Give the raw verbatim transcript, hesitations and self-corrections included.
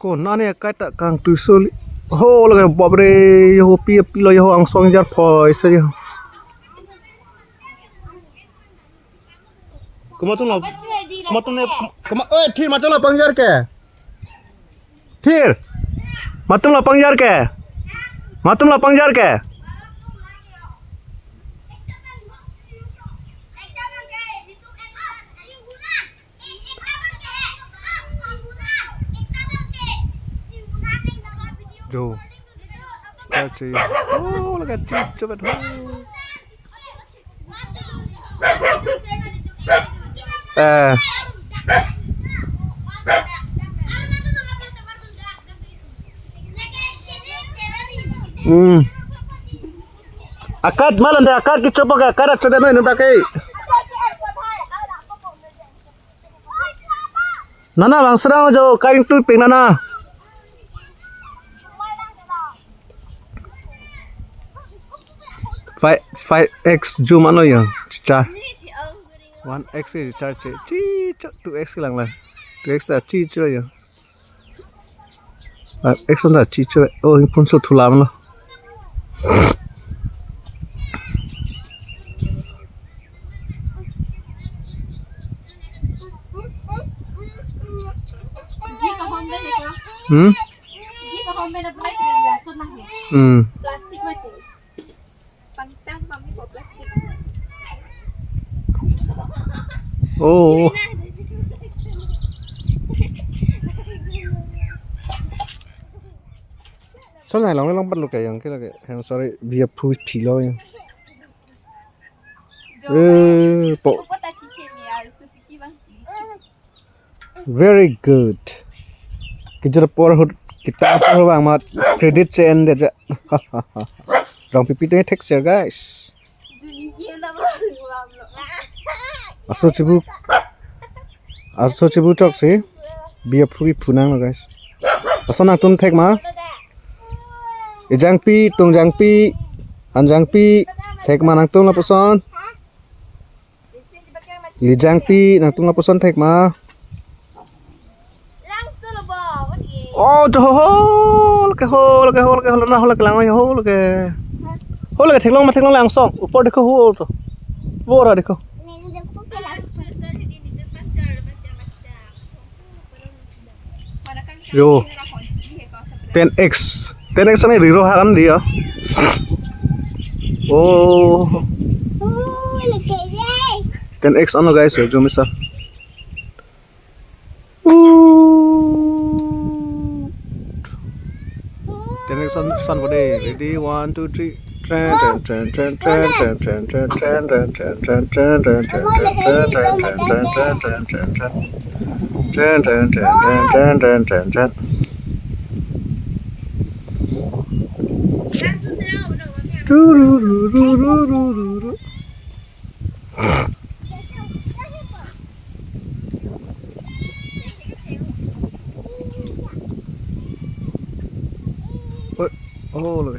Konane akai ta kangtui soli. Ho lake bapre, yo pi pi lo yo angsong jar phoi se yo. Komat atum lo, komat atum ne, komat, oi, thir, komat atum lo pangjar ke? Thir. Komat atum lo pangjar ke? Komat atum lo pangjar ke? Jo. Kachi. Oh, lake chicho bet ho. Eh. Hmm. Akat malam deh, akat kecho pake, akat acho deh, no, no pake. Nana, bang serang jo, karing tu ping nana. Five, five X zoom ano yo, chicha. One X e chicha che, chicho, two X lang lang. Two X ta chicho yo. Five X ta chicho, oh, ingpun so thulam lo. Hmm? Hmm. Oh. Sol nai long long pat lo ke yang ke lake. Hem sorry, biar phu philo yang. Eh, po. Very good. Kijor por hut kita por bang mat credit che en de ja. Rong pipi te text share, guys. Aso chibu. Aso chibu chok si. Biar phu phu nang lo, guys. Aso nangtum thek ma. Ejangpi, tungjangpi, anjangpi, thek ma nangtum lapuson. Lijangpi, nangtum lapuson thek ma. Oh, to ho, ho, lake ho, lake ho, lake ho, lake ho, lake lang, ho, lake. Ho, lake theklong ma, theklong lang song. Upor dekho, ho, to. Bora dekho. Yo. Ten X. Ten X ani riro hakan dia. Oh. Ten X ano guys, yo, zoom isa. Ten X san, san pade. Ready, one, two, three. Tren, tren, tren, tren. Tururururururu. Oh, oh, lo.